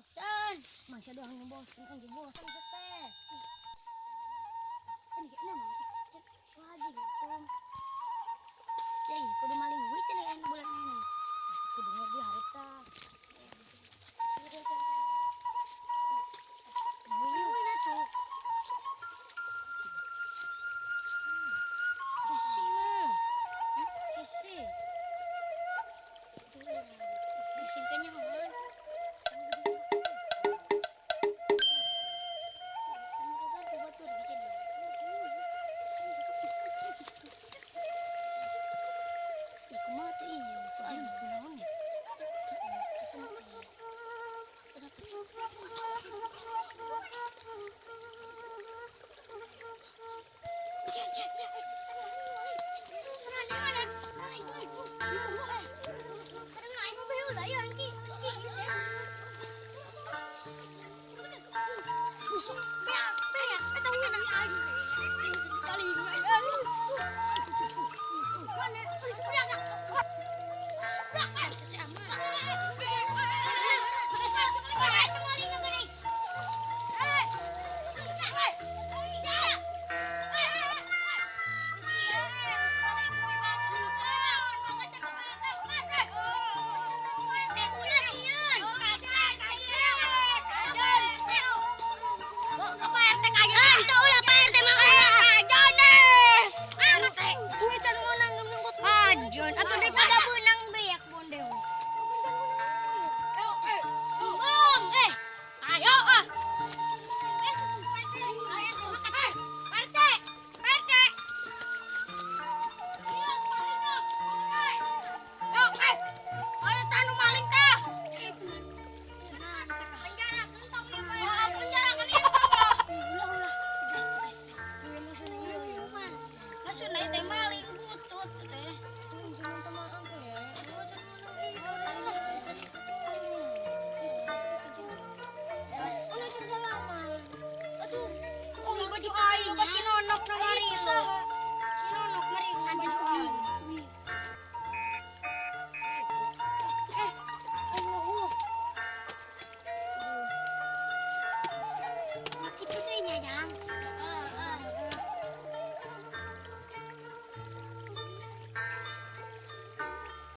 Bosan. Masih ada yang bosan, kan bosan teh. Cenah ge mah. Lagi gitu. Cai, kudu maling we cenah aya bulan ini. Kudu di harita. Wih, tuh. Hese mah. Hese. Singkatnya mah. Kumaha tuh iya soalnya kunaon ya? Asa mah cenah tuh. Ya, ya, ya.